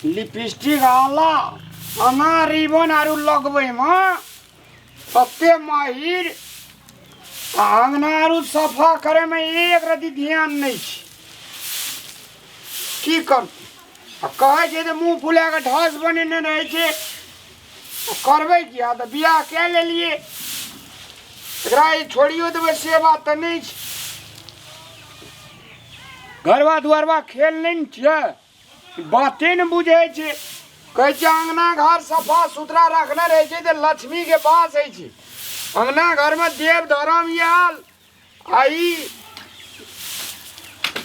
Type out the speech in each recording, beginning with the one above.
Lipstick आला अना ribbon आरू लगबैमे तते माहिर आ अङ्गना आरू सफा करैमे एक रति ध्यान नहि छै। की करतै आ कहै छै जे मुँह फुला कऽ ढस बनेने रहै छै। करबै किया तऽ बियाह कए लेलियै, एकरा ई छोड़ियो देबै से बात तऽ नहि छै। घरवा दुआरवा खेल नहि ने छियै, बाते ने बुझै छै। कहै छै अङ्गना घर सफा सुथरा रखने रहै छै तऽ लक्ष्मीके वास होइ छै। अङ्गना घरमे देव धर्म आयल आ ई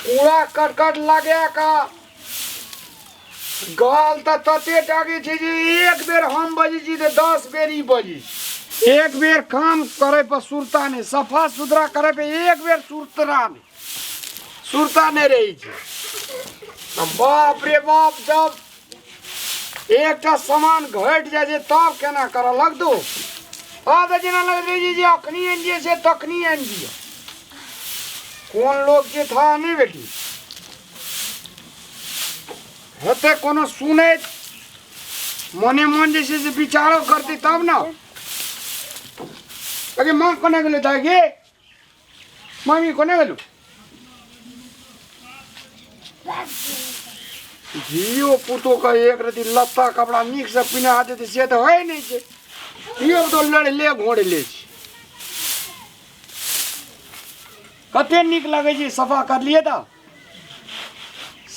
कूड़ा करकट लगा कऽ गाल तऽ तते टाके छै जे एक बेर हम बजै छी तऽ 10 बेर ई बजै छै। एक बेर काम करे पर सुरता नहि, सफा सुथरा करे पर एक बेर सुरता नहि, सुरता नहि रहै छै। बाप रे बाप, जब एकटा सामान घटि जाइ छै तब केना करऽ लगतौ? आब तऽ जेना लगैत रहै छै जे अखनी आनि दिअ से तखनी आनि दिअ। कोन लोक के था नहि बेटी हेतै कोनो सुनैत मने मन जे छै से विचारो करतै तब ने। अगे माँ कोना गेलै दाइ गे? मम्मी कोना गेलू? धियो पुतो के एक रति लत्ता कपड़ा नीक से पिन्हा देतै से तऽ होइ नहि छै। धियो पुतो लड़ले घोड़ले छै। कते नीक लगै छै सफा करलियै तऽ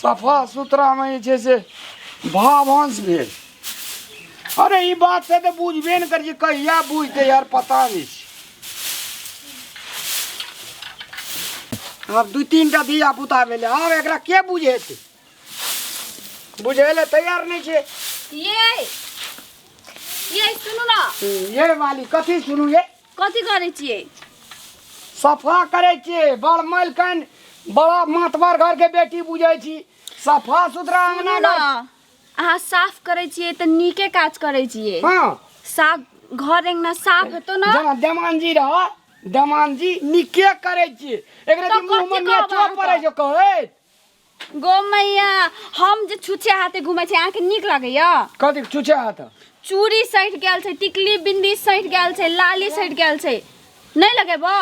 सफा सुथरामे जे छै से भावंश भेल। अरे ई बात से तऽ बुझबे ने करै छै, कहिया बुझतै यार पता नहि छै। आब 2 3टा धिया पुता भेलै, आब एकरा के बुझेतै? बुझै लए तैयार नहि छै। ये सुनू ना। ये मालिक कथी सुनू? ये कथी करै छियै? सफा करै छियै। बड़ मालिकन बड़ा मातबर घर के बेटी बुझै छी, सफा सुथरा अंगना सुनू घर। ना, अहाँ साफ करै छियै तऽ नीके काज करै छियै। हाँ। साफ घर अंगना साफ हेतौ ना? जेना देमान जी रह, देमान जी नीके करै छियै। एकरा तऽ मुँह मे कथी कहब नेचो अहाँके? पड़ै छै कहैत। गो मैया, हम जे छुछे हाथे घुमै छी अहाँके नीक लागैया? कथी छुछे हाथ? चूड़ी सटि गेल छै, टिकली बिंदी सटि गेल छै, लाली सटि गेल छै, नहि लगेबो?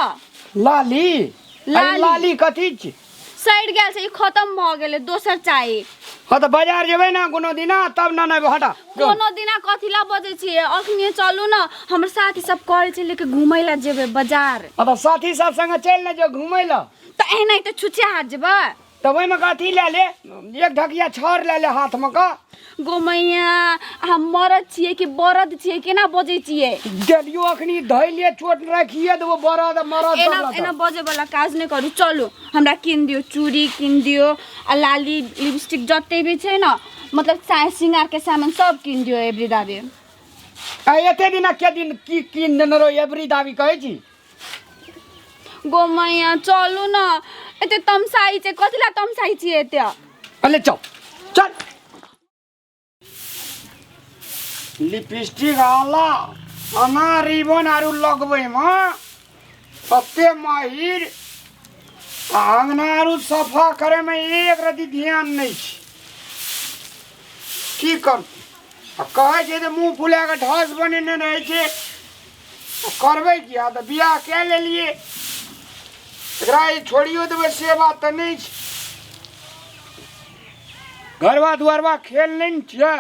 लाली? अरे लाली। लाली कथी छी? सटि गेल छै, ई खतम भऽ गेलै, दोसर चाही। हाँ तऽ बाजार जेबै ना कोनो दिना तब ना नहि हटा। कोनो दिना कथी ला बजै छियै? अखनी चलू ना, हमर साथी सब कहै छै लेके घुमै ला जेबै बाजार। हाँ तऽ साथी सब संगे चलि ने जो घुमै ला। तऽ एनाहिते तऽ छुछे हाथ जेबै? तऽ ओहिमे कथी लए ले, एक ढकिया छड़ लए ले हाथमे कऽ। गो मैया, अहाँ मरद छियै कि बरद छियै? केना बजै छियै? देलियो अखनी धैलिए चोट राखिए देबो बरद मरद एना सब लऽ। एना बजै वाला काज नहि करू। चलू हमरा किन दियौ, चूड़ी किन दियौ आ लाली लिपस्टिक जते भी छै ने, मतलब श्रृंगार के सामान सब किन दियौ एबरी दाबी। आ एते दिना के दिन की किन देने रहो एबरी दाबी कहै छी? गो मैया चलू न, एते तमसाई छै, कथी ला तमसाई छियै एते? अले चल चल। लिपस्टिक आला अना रिबन आरू लगबैमे तते माहिर आ अङ्गना आरू सफा करैमे एक रति ध्यान नहि छै। की करतै? आ कहै छै जे मुँह फुला कऽ ढस बनेने रहै छै। करबै किया तऽ बियाह कए लेलियै, एकरा ई छोड़ियो देबै से बात तऽ नहि छै। घरवा दुआरवा खेल नहि ने छियै,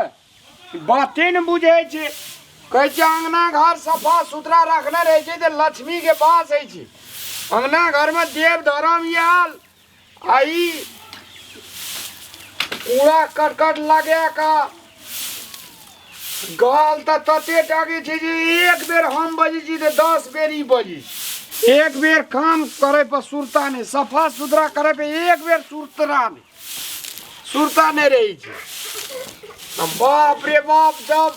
बाते ने बुझै छै। कहै छै अङ्गना घर सफा सुथरा रखने रहै छै तऽ लक्ष्मीके वास होइ छै। अङ्गना घरमे देव धर्म आयल आ ई कूड़ा करकट लगा कऽ गाल तऽ तते टाके छै जे एक बेर हम बजै छी तऽ 10 बेर ई बजै छै। एक बेर काम करे पर सुरता नहि, सफा सुथरा करे पर एक बेर सुरता नहि, सुरता नहि रहै छै। बाप रे बाप, जब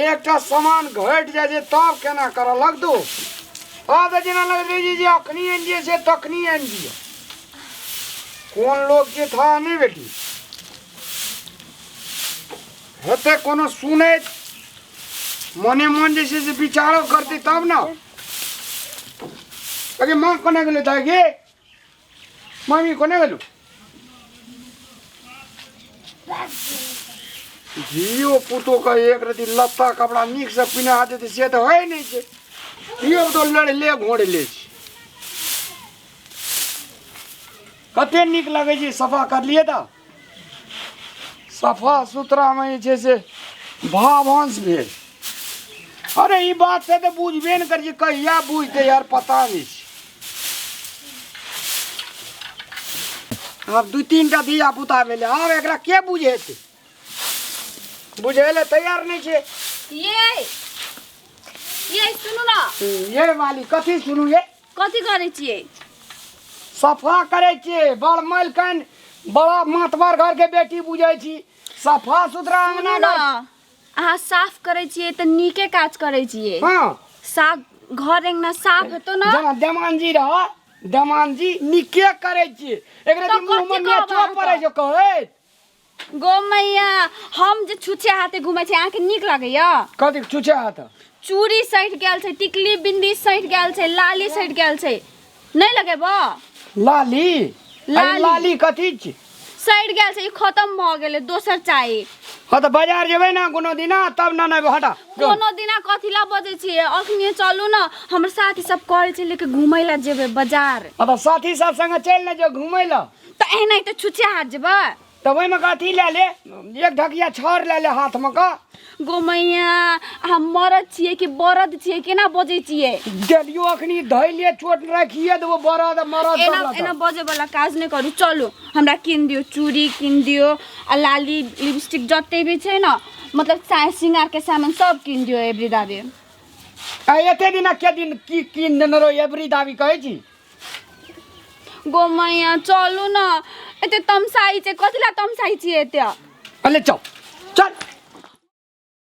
एकटा सामान घटि जाइ छै तब केना करऽ लगतौ? आब तऽ जेना लगैत रहै छै जे अखनी आनि दिअ से तखनी आनि दिअ। कोन लोक के था नहि बेटी हेतै कोनो सुनैत मने मन जे छै से विचारो करतै तब ने। अगे माँ कोना गेलै दाइ गे? मम्मी कोना गेलू? धियो पुतो के एक रति लत्ता कपड़ा नीक से पिन्हा देतै से तऽ होइ नहि छै। धियो पुतो लड़ले घोड़ले छै। कते नीक लगै छै सफा करलियै तऽ सफा सुथरामे जे छै से भावंश भेल। अरे ई बात से तऽ बुझबे नहि करै छै, कहिया बुझतै यार पता नहि छै। आब दू तीन टा धिया पुता भेलै, आब एकरा के बुझेतै? बुझै लए तैयार नहि छै। ये ये सुनू ना। ये वाली कथी सुनू ये? कथी करै छियै? सफा करै छियै। बड़ मालकन बड़ा मातबर घर के बेटी बुझै छी, सफा सुथरा अंगना सुनू घर। ना, अहाँ साफ करै छियै तऽ नीके काज करै छियै। हाँ। साफ घर अंगना साफ हेतौ ना। जेना देमान जी रह, देमान जी नीके करै छियै। एकरा तऽ जे मुँह मे कथी कहब नेचो अहाँके? पड़ै छै कहैत। गो मैया, हम जे छुछे हाथे घुमै छी अहाँके नीक लागैया? कथी छुछे हाथ? चूड़ी सटि गेल छै, टिकली बिंदी सटि गेल छै, लाली सटि गेल छै, नहि लगेबो? लाली? अरे लाली। लाली कथी छी? सटि गेल छै, ई खतम भऽ गेलै, दोसर चाही। हँ तऽ बाजार जेबै ने कोनो दिना तब ने नहि हटा। कोनो दिना कथी ला बजै छियै? अखनी चलू ने, हमर साथी सब कहै छै लेके घुमै ला जेबै बाजार। हँ तऽ साथी सब संगे चलि ने जो घुमै लए। तऽ एनाहिते तऽ छुछे हाथ जेबै? तऽ ओहिमे कथी लए ले, एक ढकिया छड़ लए ले हाथमे कऽ। गो मैया, अहाँ मरद छियै कि बरद छियै? केना बजै छियै? देलियो अखनी धैलिए चोट राखिए देबो बरद मरद। एना एना बजै वाला काज नहि करू। चलू, हमरा किन दियौ, चूड़ी किन दियौ आ लाली लिपस्टिक जते भी छै ने, मतलब चाय श्रृंगारके सामान सब किन दियौ एबरी दाबी। आ एते दिना के दिन की कीन देने रहो एबरी दाबी कहै छी? गो मैया चलू न, एते तमसाइ छै, कथी ला तमसाइ छियै एते? अले चल चल।